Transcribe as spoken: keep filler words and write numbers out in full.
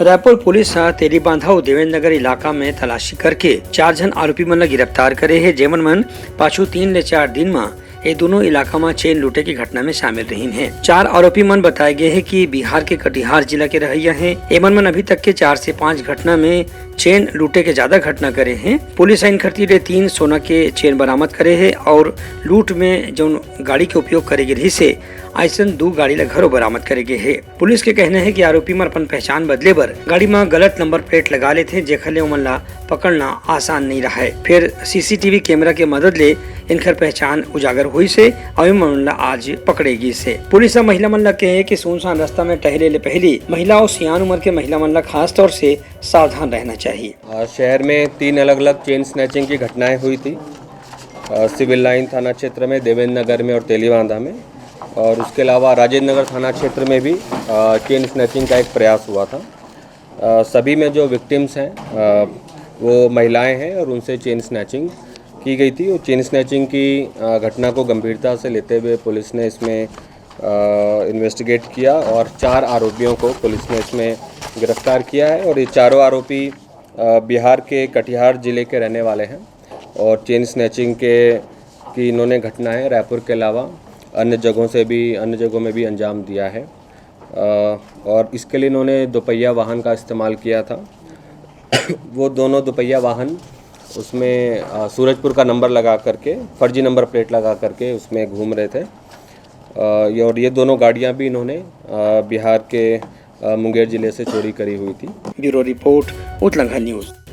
Raipur police ह तेलीबांधा अउ देवेंद्र नगर इलाका में तलाशी करके चार झन आरोपी मन ल गिरफ्तार करे हे, जेमन मन पाछू तीन ले चार दिन म ये दोनों इलाका म चेन लूटे के घटना में शामिल रहिन हे। चार आरोपी मन बताए गए हे कि बिहार के कटिहार जिला के रहइया हे। एमन मन अभी तक के चार से पांच घटना में चेन लूटे के ज्यादा घटना करे हे। पुलिस ह इनखर तीर ले तीन सोना के चेन बरामद करे हे और लूट में जौन गाड़ी के उपयोग करे गे रहिस हे, अइसन दू गाड़ी ल घलो बरामद करे गे हे। पुलिस के कहना हे कि आरोपी मन अपन पहचान बदले बर गाड़ी म गलत नंबर प्लेट लगा लेथे, जेखर ले ओमन ला पकड़ना आसान नइ रहय। फेर सीसीटीवी कैमरा के मदद ले इनखर पहचान उजागर होइस हे अउ एमन ला आज पकड़े गिस हे। पुलिस ह महिला मन ला कहे कि सुनसान रास्ता में टहले ले पहिली महिला अउ सियान उम्र के महिला मन ला खास तौर से सावधान रहना चाहिए। अ, शहर में तीन अलग-अलग चेन स्नैचिंग की घटनाएं हुई थी। अ, सिविल लाइन थाना क्षेत्र में, देवेंद्र नगर में और तेलीबांधा में, और उसके अलावा राजेंद्र नगर थाना क्षेत्र में भी, अ, चेन स्नैचिंग का एक प्रयास हुआ था। अ, सभी में जो विक्टिम्स हैं, अ, वो महिलाएं हैं और उनसे चेन स्नैचिंग की गई थी। और चेन स्नैचिंग की, अ, घटना को गंभीरता से लेते हुए पुलिस ने इसमें, अ, इन्वेस्टिगेट किया और चार आरोपियों को पुलिस ने इसमें गिरफ्तार किया है। और ये चारों आरोपी, अ, बिहार के कटिहार जिले के रहने वाले हैं और चेन स्नैचिंग के, की इन्होंने घटनाएं रायपुर के अलावा अन्य जगहों से भी, अन्य जगहों में भी अंजाम दिया है। अ, और इसके लिए इन्होंने दोपहिया वाहन का इस्तेमाल किया था। वो दोनों दोपहिया वाहन उसमें, अ, सूरजपुर का नंबर लगा करके, फर्जी नंबर प्लेट लगा करके उसमें घूम रहे थे। अ, ये, और ये दोनों गाड़ियां भी इन्होंने, अ, बिहार के, अ, मुंगेर जिले से चोरी करी हुई थी। Bureau report, Utlangha news.